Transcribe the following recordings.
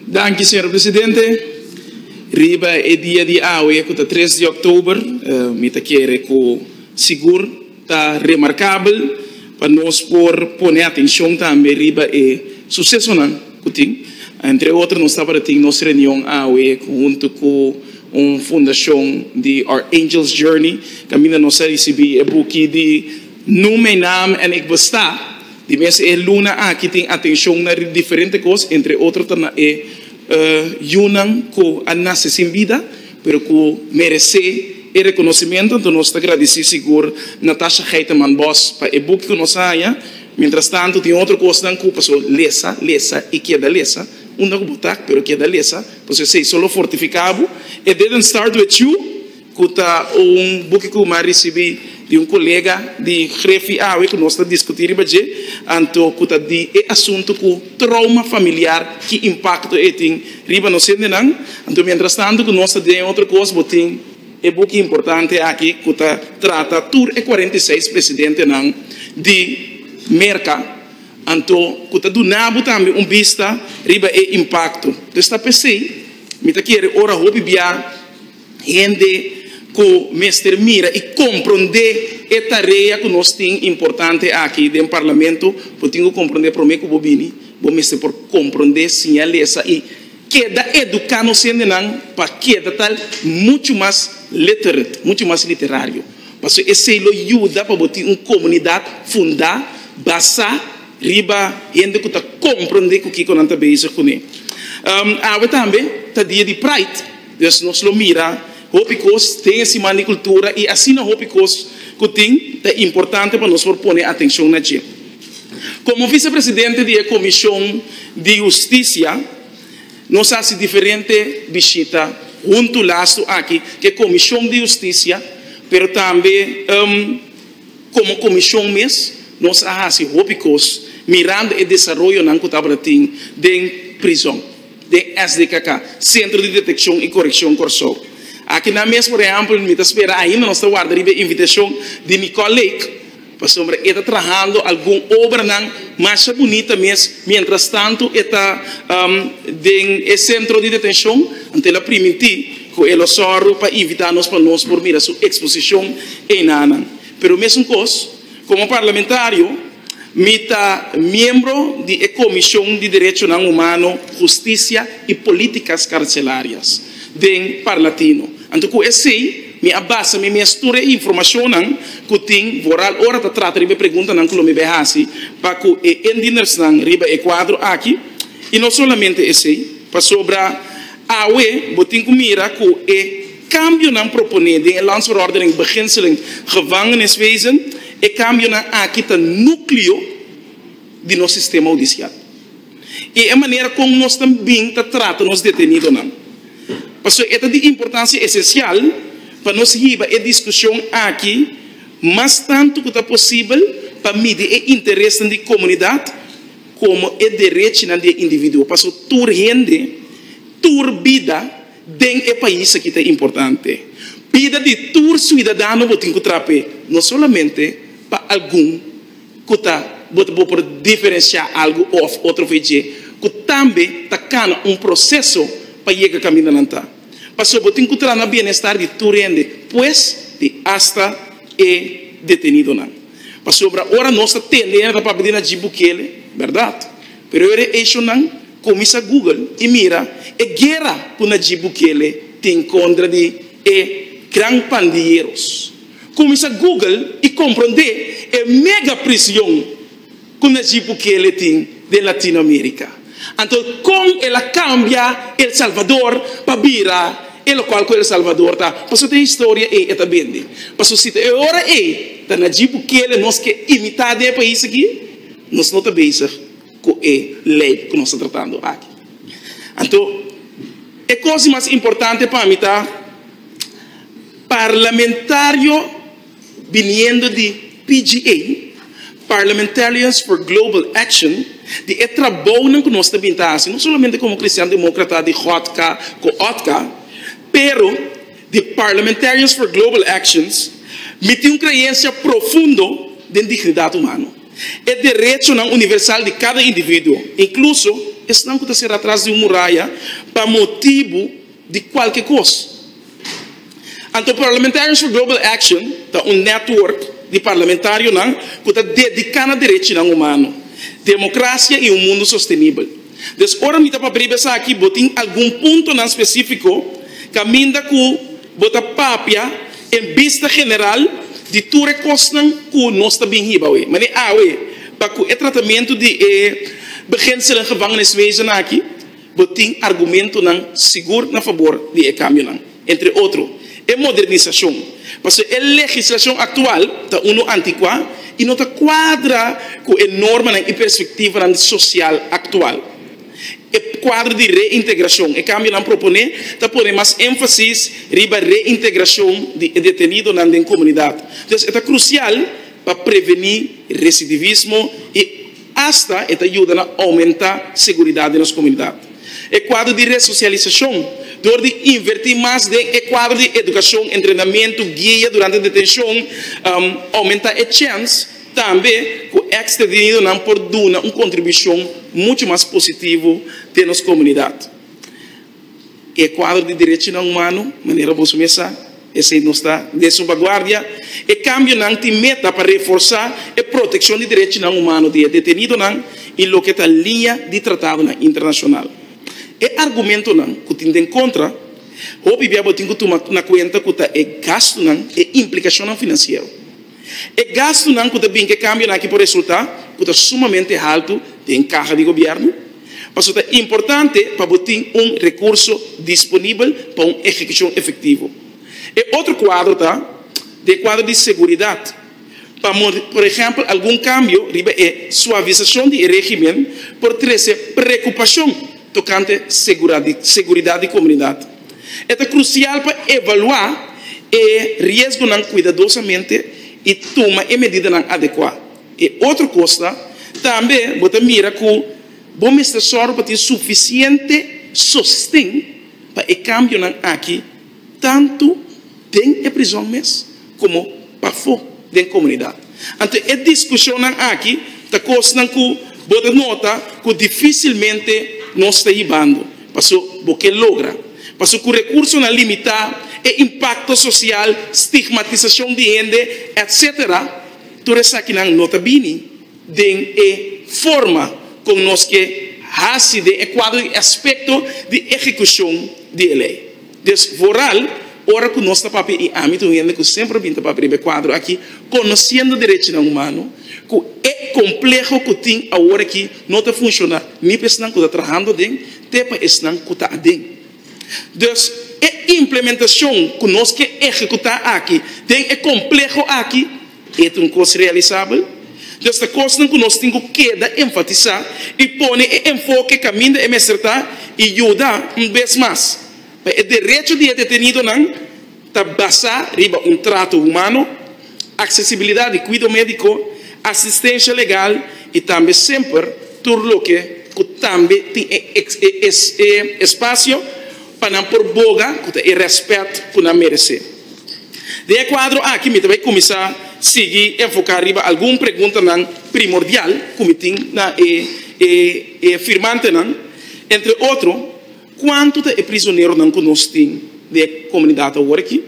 Danki, señor presidente. Riba e dia di awe ku ta tres di òktober, mi ta kere ku sigur ta remarkabel pa nos por pone atenshon tambe riba e susesonan ku tin. Entre otro nos tabata tin nos reunion awe huntu ku un fundashon di Our Angels Journey kaminda nos a risibí e buki di Noem mijn naam en ik besta. Di mes e luna aki tin atenshon na diferente kos, entre otro ta na e yunan ku a nase sin bida pero ku meresé e rekonosementu. Anto nos ta gradisí sigur Natasha Geiteman-Bos pa e buki ku nos a haña. Mientras tanto tin otro kosnan ku paso lesa, lesa i keda lesa. Unda ku bo ta pero keda lesa pasobra esei so lo fortifiká bo. It didn't start with you. Ku ta un buki ku mi a risibí di un kolega di Grefi awe ku nos ta diskutí riba dje, anto ku ta di e asuntu ku trouma familiar ki impakto e tin riba nos hendenan. Anto mientras tanto ku nos ta den otro kos bo tin e buki importante aki ku ta trata tur e 46 presidentenan di Merka, anto ku ta duna bo tambe un bista riba e impakto. Dus ta p'esei mi ta kere ora hopi bia. Hende ku mester mira i komprondé e tarea ku nos tin importante aki den Parlamento, bo tin ku komprondé promé ku bo bini, bo mester por komprondé, siña lesa i keda eduká nos hendenan pa keda tal muchu mas literate, muchu mas literario. Pasobra esei lo yuda pa bo tin un komunidat fundá, basá riba hende ku ta komprondé ku kiko nan ta bezig kuné. Awe tambe ta dia di Pride. Dus nos lo mira hopi kos den e siman di kultura i asina hopi kos ku tin ta importante pa nos por pone atenshon na dje. Komo visepresidente di e Komishon di Hustisia nos a hasi diferente bishita huntu lastu aki ku e Komishon di Hustisia pero tambe komo komishon mes nos a hasi hopi kos mirando e desaroyonan ku tabata tin den prizòn. Den SDKK, Sentro di Detekshon i Korekshon Kòrsou. Aki nan mes, por ehèmpel, mi ta spera ainda nos ta warda riba e invitashon di Nicole Lake, pasobra e ta trahando algun obranan masha bunita mes, mientras tantu e ta den e sentro di detenshon. Anto el a primintí ku e lo sòru pa invitá nos pa nos por mira su eksposishon einanan. Pero mesun kos, komo parlamentario, Mi ta miembro di e Komishon di Derechonan Humano, Hustisia i Polítikas Karselarias den Parlatino. Anto ku esei mi a basa mi mes tur e informashonnan ku tin vooral ora ta trata riba e preguntanan ku lo mi bai hasi pa ku e indienersnan riba e kuadro aki. I no solamente esei, pasobra awe bo tin ku mira ku e Kambionan proponé den e Landsverordening Beginselen Gevangeniswezen, e kambionan aki ta núkleo di nos sistema hudisial i e manera kon nos ta bin ta trata nos detenidonan. Pasobra e ta di importansia esensial pa nos hiba e diskushon aki mas tantu ku ta posibel pa midi e interesnan di komunidat komo e derechinan di e individuo. Pasobra tur hende, tur bida Den e pais aki ta importante. Bida di tur suidadano bo tin ku trape, no solamente pa algun ku ta bo ta bo por diferensiá algu òf otro for dje, ku tambe ta kana un proseso pa yega kaminda nan ta. Pasobra bo tin ku traha na bienestar di tur hende, pues di asta e detenidonan. Pasobra ora nos ta tende hende ta papia di Nayib Bukele, bèrdat, pero e echonan Kuminsá Google i mira e guera ku Nayib Bukele tin kontra di e gran pandilleros. Kuminsá Google i komprondé e mega prision ku Nayib Bukele tin den Latino Amerika. Anto kon el a kambia El Salvador pa bira e lokual ku El Salvador ta? Pasobra ta e historia ei e ta bende. Pasobra si ta e ora ei ta Nayib Bukele nos ke imitá den e pais aki, nos no ta bezig. Ku e lei ku nos ta tratando aki. Anto, e kos di mas importante pa mi ta parlamentario biniendo di PGA, Parliamentarians for Global Action, di e trabounan ku nos ta bin ta hasi, no solamente komo Kristian Demokrata di Gotka ku Otka, pero di Parliamentarians for Global Actions, mi tin un kreensia profundo den dignidat humano. E derechonan universal di kada individuo, inkluso esnan ku ta será tras di un muraya pa motibu di kualke kos. Anto Parliamentarians for Global Action ta un network di parlamentarionan ku ta dediká na derechinan humano, demokrasia i un mundu sostenibel. Dus ora mi ta papia riba esaki bo tin algun puntonan spesífiko kaminda ku bo ta papia en bista general di tur e kosnan ku nos ta bin hiba awe. Manera awe pa ku e tratamentu di e beginselen gevangeniswezen aki bo tin argumentonan sigur na fabor di e kambionan. Entre otro, e modernisashon, pasobra e legislashon aktual ta unu antikuá i no ta kuadra ku e normanan i perspektivanan sosial aktual. E kuadro di reintegrashon, e kambionan proponé ta pone mas énfasis riba reintegrashon di e detenidonan den komunidat. Dus e ta krusial pa prevení residivismo i asta e ta yuda na oumentá seguridat den nos komunidat. E kuadro di resosialisashon, dor di invertí mas den e kuadro di edukashon, entrenamentu, guia durante detenshon, oumentá e chèns tambe ku èks detenidonan por duna un kontribushon muchu mas positivo den nos komunidat. E kuadro di derechinan humano, manera boso mes sa, esei nos ta den su vanguardia. E kambionan tin meta pa reforsá e protekshon di derechinan humano di e detenidonan i loke ta liña di tratadonan internashonal. E argumentonan ku tin den kontra, hopi bia bo tin ku tuma na kuenta ku ta e gastunan, e implikashonnan finansiero. E gastunan ku ta bin ku e kambionan aki por resultá ku ta sumamente haltu den kaha di gobièrnu. Pasobra ta importante pa bo tin un rekurso disponibel pa un ehekushon efektivo. E otro kuadro ta den e kuadro di seguridat. Pa por ehèmpel algun kambio riba e suavisashon di e régimen por trese preokupashon tokante seguridat di komunidat. E ta krusial pa evaluá e riesgonan kuidadosamente i tuma e medidanan adekuá. E otro kos ta, tambe bo ta mira ku bo mester sòru pa tin sufisiente sosten pa e kambionan aki tantu den e prizòn mes komo pafó den komunidat. Anto e diskushonnan aki ta kosnan ku bo ta nota ku difísilmente nos ta hibando paso bo ke logra. Paso ku rekursonan limitá, e impakto sosial, stigmatisashon di hende, etcetera, tur esakinan no ta bini den e forma kon nos ke hasi den e kuadro di aspekto di ehekushon di e lei. Dus vooral ora ku nos ta papia i ami ta un hende ku semper a bin ta papia riba e kuadro aki, konosiendo derechinan humano, ku e kompleho ku tin awor aki no ta funshoná ni pa esnan ku ta trahando aden te pa esnan ku ta aden. Dus e implementashon ku nos ke ehekutá aki den e kompleho aki e ta un kos realisabel? Dus ta kosnan ku nos tin ku keda enfatisá i pone e enfoke kaminda e mester ta i yuda un bes mas pa e derecho di e detenidonan ta basá riba un trato humano, aksesibilidat di kuido médiko, asistensha legal i tambe semper tur loke ku tambe tin e e espasio pa nan por boga ku ta e rèspèt ku nan meresé. Den e kuadro aki mi ta bai kuminsá sigui enfoká riba algun preguntanan primordial ku mi tin na e e firmantenan, entre otro, Kuantu ta e prisoneronan ku nos tin den e komunidat awor aki?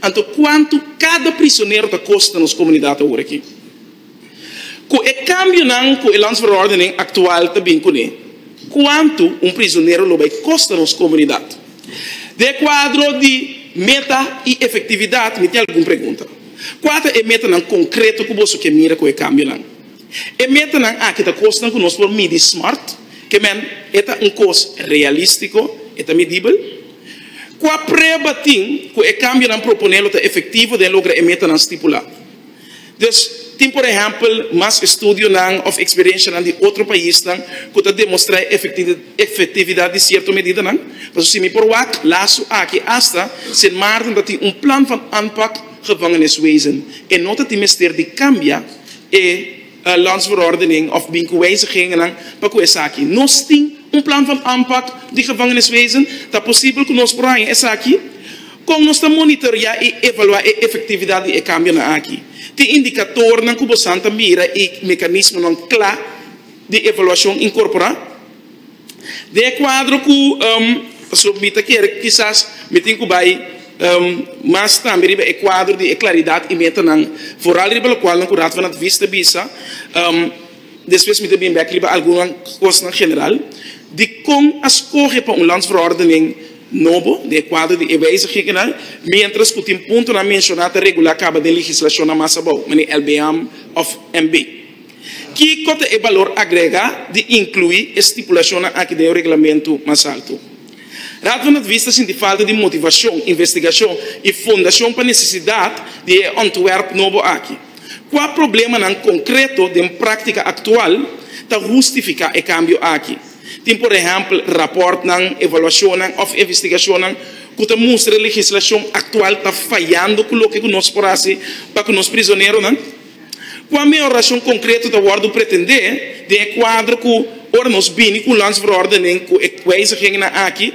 Anto kuantu kada prisonero ta kosta nos komunidat awor aki? Ku e kambionan ku e landsverordening aktual ta bin kuné, kuantu un prisonero lo bai kosta nos komunidat? Den e kuadro di meta i efektividat mi tin algun pregunta. Kua ta e metanan konkreto ku boso ke mira ku e kambionan? E metanan aki ta kosnan ku nos por midi smart, ke men e ta un kos realístiko, e ta midibel. Kua prueba tin ku e kambionan proponé lo ta efektivo den logra e metanan stipulá? Dus, tin por ehèmpel mas estudionan òf eksperenshanan di otro paisnan ku ta demostrá e efektividat di sierto medidanan? Pasobra si mi por wak lasu aki asta Sint Maarten ta tin un plan van aanpak gevangeniswezen. E no ta tin mester di kambia e landsverordening of bin ku wijzigingennan pa ku esaki. Nos tin un plan van aanpak di gevangeniswezen. Ta posibel ku nos por haña esaki? Kon nos ta monitoreá i evaluá e efektividat di e kambionan aki? Tin indikatornan ku bosan ta mira i mekanismonan kla di evaluashon inkorporá? Den e kuadro ku pasobra mi ta kere kisas mi tin ku bai mas tambe riba e kuadro di e klaridat i metanan foral riba lokualnan ku Raad van Advies ta bisa. Despues mi ta bin bek riba algun kosnan general. Dikon a skohe pa un landsverordening nobo den e kuadro di e wijzigingennan, miéntras ku tin puntonan menshoná ta regulá kaba den legislashonnan mas abou, manera LBM òf MB? Kiko ta e balor agregá di inkluí e stipulashonnan aki den e reglamentu mas haltu? Raad van Advies ta sinti falta di motivashon, investigashon i fundashon pa nesesidat di e ontwerp nobo aki. Kua problemanan konkreto den práktika aktual ta hustifiká e kambio aki? Tin por ehèmpel rapòrtnan, evaluashonnan òf investigashonnan ku ta mustra e legislashon aktual ta fayando ku loke ku nos por hasi pa ku nos prizoneronan? Kua mehorashon konkreto ta wòrdu pretendé den e kuadro ku ora nos bini ku un landsverordening ku e wijzigingennan aki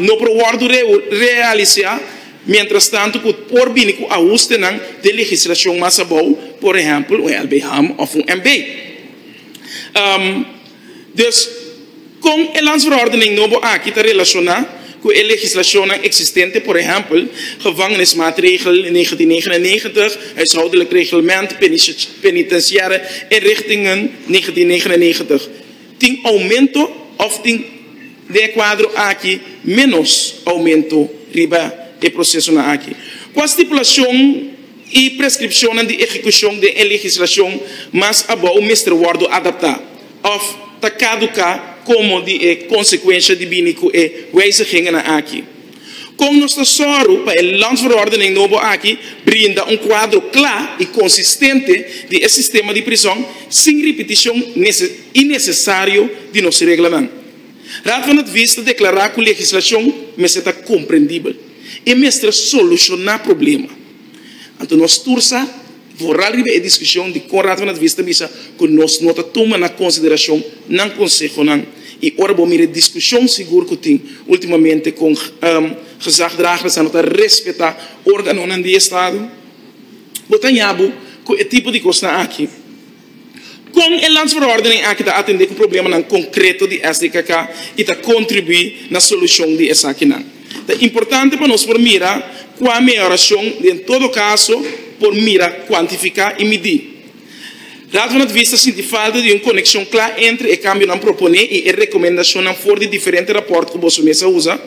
no por wòrdu realisá mientrastantu ku por bini ku ahustenan den legislashon mas abou, por ehèmpel un LBHAM òf un MB? Dus, kon e landsverordening nobo aki ta relashoná ku e legislashonnan eksistente, por ehèmpel, Gevangenismaatregel 1999, Huishoudelijk Reglement Penitentiaire Inrichtingen 1999? Tin oumento òf tin den e kuadro aki ménos oumento riba e prosesonan aki? Kua stipulashon i preskripshonnan di ehekushon den e legislashon mas abou mester wòrdu adaptá òf ta kaduká komo di e konsekuensha di bini ku e wijzigingennan aki. Kon nos ta sòru pa e landsverordening nobo aki brinda un kuadro kla i konsistente di e sistema di prizòn sin ripitishon innesesario di nos reglanan? Raad van Advies ta deklará ku legislashon mester ta komprendibel i mester solushoná problema. Anto nos tur sa vooral riba e diskushon di kon Raad van Advies ta bisa ku nos no ta tuma na konsiderashon nan konsehonan. I ora bo mira e diskushon sigur ku tin ultimamente kon gezagdragersnan no ta respetá organonan di estado, bo ta haña bo ku e tipo di kosnan aki. Kon e landsverordening aki ta atendé ku problemanan konkreto di SDKK i ta kontribuí na solushon di esakinan? Ta importante pa nos por mira kua mehorashon den todo kaso por mira, kuantifiká i midí. Raad van Advies ta sinti falta di un konekshon kla entre e kambionan proponé i e rekomendashonnan for di diferente rapòrt ku boso mes a usa,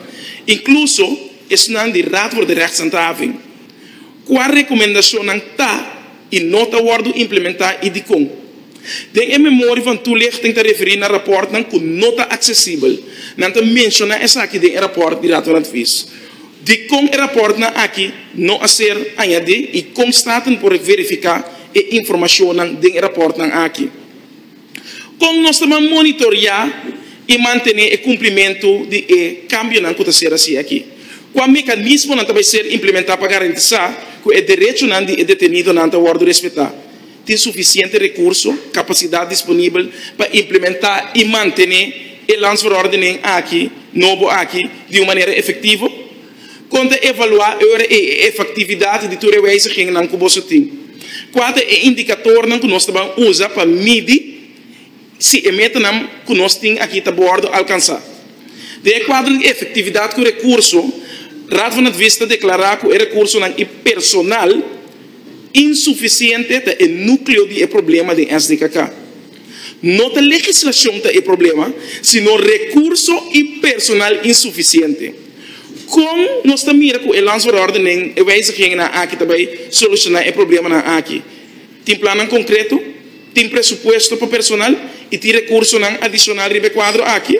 inkluso esnan di Raad voor de Rechtshandhaving. Kua rekomendashonnan ta i no ta wòrdu implementá i dikon? Den e memoria van toelichting ta referí na rapòrtnan ku no ta aksesibel. Nan ta menshoná esaki den e rapòrt di Raad van Advies. Dikon e rapòrtnan aki no a ser añadí i kon Staten por verifiká e informashonnan den e rapòrtnan aki? Kon nos ta ban monitoriá i mantené e kumplimentu di e kambionan ku ta ser hasi aki? Kua mekanismonan ta bai ser implementá pa garantisá ku e derechonan di e detenidonan ta wòrdu respetá? Tin sufisiente rekurso, kapasidat disponibel pa implementá i mantené e landsverordening aki nobo aki di un manera efektivo? Kon ta evaluá e ora ei e efektividat di tur e wijzigingennan ku boso tin? Kua ta e indikatornan ku nos ta ban usa pa midi si e metanan ku nos tin aki ta wòrdu alkansá? Den e kuadro di efektividat ku rekurso, Raad van Advies ta deklará ku e rekursonan i personal insufisiente ta e núkleo di e problema den SDKK. No ta legislashon ta e problema, sino rekurso i personal insufisiente. Kon nos ta mira ku e landsverordening, e wijzigingennan aki ta bai solushoná e problemanan aki? Tin plannan konkreto? Tin presupuesto pa personal i tin rekursonan adishonal riba e kuadro aki?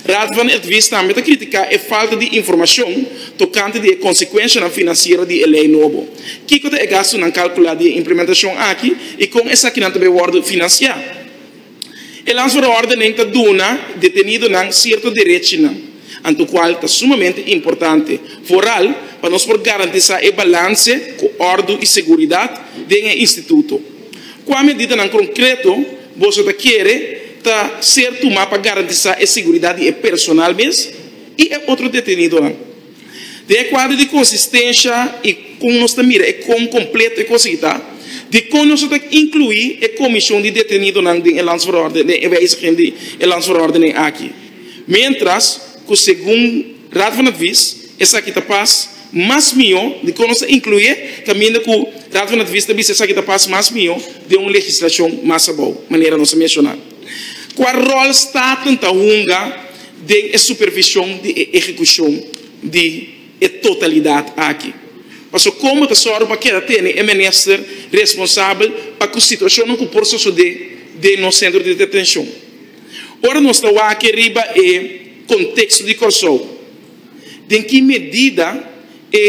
Raad van Advies tambe ta kritiká e falta di informashon tokante di e konsekuenshanan finansiero di e lei nobo. Kiko ta e gastunan kalkulá di e implementashon aki i kon esakinan ta bai wòrdu finansiá? E landsverordening ta duna detenidonan sierto derechinan, anto kual ta sumamente importante, vooral pa nos por garantisá e balanse ku òrdu i seguridat den e instituto. Kua medidanan konkreto boso ta kere ta ser tumá pa garantisá e seguridat di e personal mes i e otro detenidonan? Den e kuadro di konsistensha i kon nos ta mira e kon kompleto e kos aki ta, dikon nos no ta inkluí e komishon di detenidonan den e landsverordening, den e wijziging di e landsverordening aki? Miéntras ku segun Raad van Advies esaki ta pas mas mihó, dikon nos ta inkluié kaminda ku Raad van Advies ta bisa esaki ta pas mas mihó den un legislashon mas abou, manera nos a menshoná. Kua ròl Staten ta hunga den e supervishon di e ehekushon di e totalidat aki? Pasobra kon bo ta sòru pa keda tene e minister responsabel pa ku situashonnan ku por sosodé den nos sentro di detenshon? Ora nos ta wak riba e konteksto di Kòrsou, den ki medida e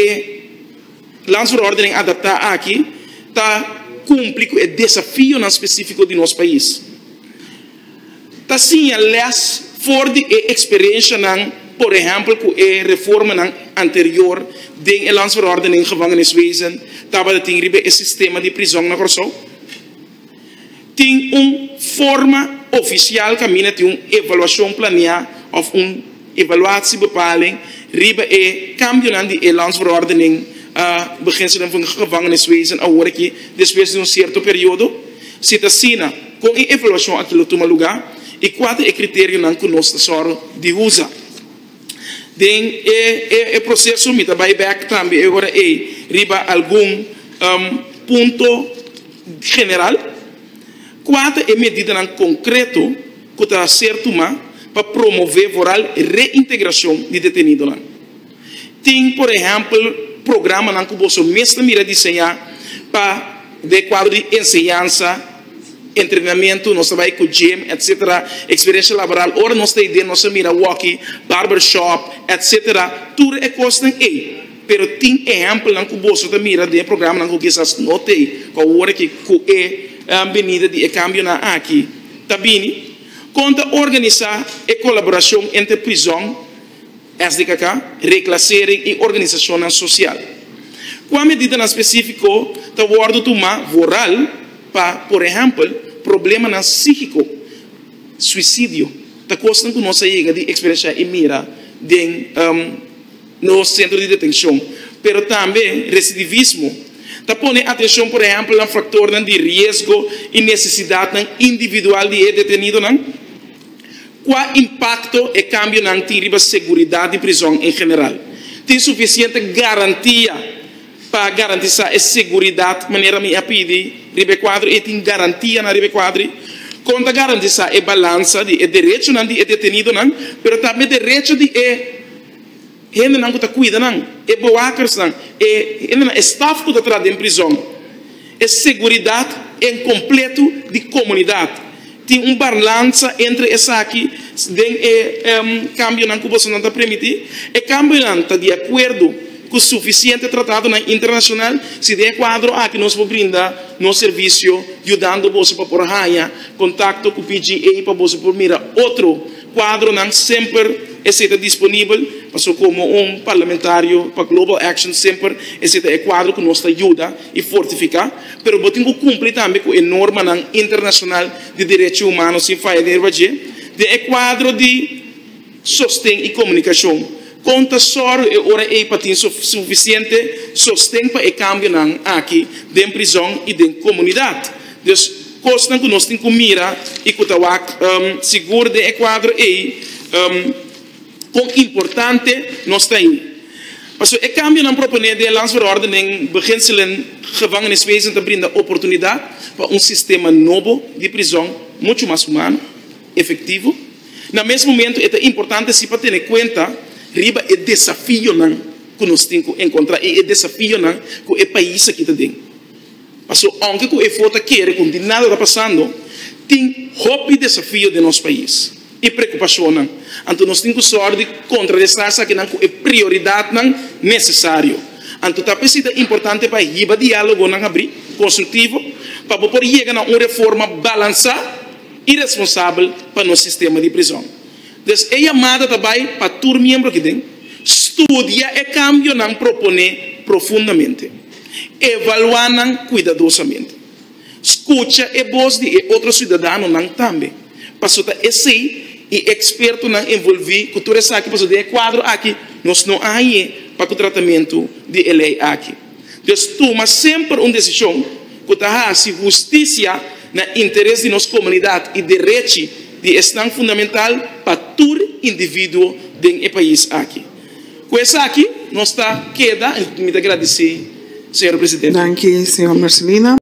Landsverordening adaptá aki ta kumpli ku e desafionan spesífiko di nos pais? Ta siña lès for di e eksperenshanan, por ehèmpel ku e reformanan anterior den e Landsverordening Gevangeniswezen tabata tin riba e sistema di prizòn na Kòrsou? Tin un forma ofisial kaminda tin un evaluashon planeá òf un evaluatiebepaling riba e kambionan di e Landsverordening Beginselen van Gevangeniswezen awor aki despues di un sierto periodo? Si ta asina, kon e evaluashon aki lo tuma lugá i kua ta e kriterionan ku nos ta sòru di usa? Den e proseso mi ta bai bèk tambe e ora ei riba algun punto general. Kua ta e medidanan konkreto ku ta ser tumá pa promové vooral reintegrashon di detenidonan? Tin por ehèmpel programanan ku boso mes ta mira diseñá pa den kuadro di enseñansa, entrenamentu, nos ta bai ku gym etc. Eksperensia laboral, ora nos ta ei den nos ta mira wòki, barbershop etc. Tur e kosnan ei. Pero tin ehèmpelnan ku boso ta mira den e programanan ku kisas no t'ei ku awor aki ku e benida di e kambionan aki ta bini. Kon ta organisá e kolaborashon entre prizòn, SDKK, reklasering i organisashonnan sosial? Kua medidanan spesífiko ta wòrdu tumá vooral pa, por ehèmpel, problemanan síkiko, suisidio? Ta kosnan ku nos a yega di eksperenshá i mira den. Nos sentro di detenshon, pero tambe residivismo. Ta pone atenshon por ehèmpel na faktornan di riesgo i nesesidatnan individual di e detenidonan. Kua impakto e kambionan tin riba seguridat di prizòn en general? Tin sufisiente garantia pa garantisá e seguridat manera mi a pidi riba e kuadro ei? Tin garantianan riba e kuadro ei? Kon ta garantisá e balansa di e derechonan di e detenidonan, pero tambe derecho di e. Hendenan ku ta kuida nan, e bewakersnan, e hendenan, e staf ku ta traha den prizòn, e seguridat en kompletu di komunidat. Tin un barlansa entre esaki den e kambionan ku bosonan ta permití. E kambionan ta di akuerdo ku sufisiente tratadonan internashonal. Si den e kuadro aki nos por brinda nos servisio yudando boso pa por haña kontakto ku PGA pa boso por mira otro Cuadronan semper esey ta disponibel, pasobra como un parlamentario pa Global Action semper esey ta e cuadro cu nos ta yuda y fortifica, pero bo tin cu cumpli tambe cu e normanan internacional di derecho humano sin faya den riba dje. Den e cuadro di sosten y comunicacion, con ta sòru e ora ey pa tin suficiente sosten pa e cambionan aki den prizon y den comunidad? Dus kosnan ku nos tin ku mira i ku ta wak sigur den e kuadro ei kon importante nos ta ei. Pasobra e kambionan proponé den e Landsverordening Beginselen Gevangeniswezen ta brinda oportunidat pa un sistema nobo di prizòn muchu mas humano, efektivo. Na mes momento e ta importante si pa tene kuenta riba e desafionan ku nos tin ku enkontrá i e desafionan ku e pais aki ta den. Paso aunke ku e for ta kere ku di nada ta pasando, tin hopi desafio den nos pais i preokupashonnan. Anto nos tin ku sòru di kontrarestá esakinan ku e prioridatnan nesesario. Anto ta p'esei ta importante pa hiba diálogonan habrí, konstruktivo, pa bo por yega na un reforma balansá i responsabel pa nos sistema di prizòn. Dus e yamada ta bai pa tur miembro aki den, studia e kambionan proponé profundamente. Evaluá nan kuidadosamente. Skucha e bos di e otro siudadanonan tambe, pasobra ta esei i ekspertonan envolví ku tur esaki, pasobra den e kuadro aki nos no a hañ'é pa ku tratamentu di e lei aki. Dus tuma semper un desishon ku ta hasi hustisia na interes di nos komunidat i derechi di esnan fundamental pa tur. tur individuo den e pais aki. Ku esaki nos ta keda i mi ta gradisí, señor presidente. Danki, señor Mercelina.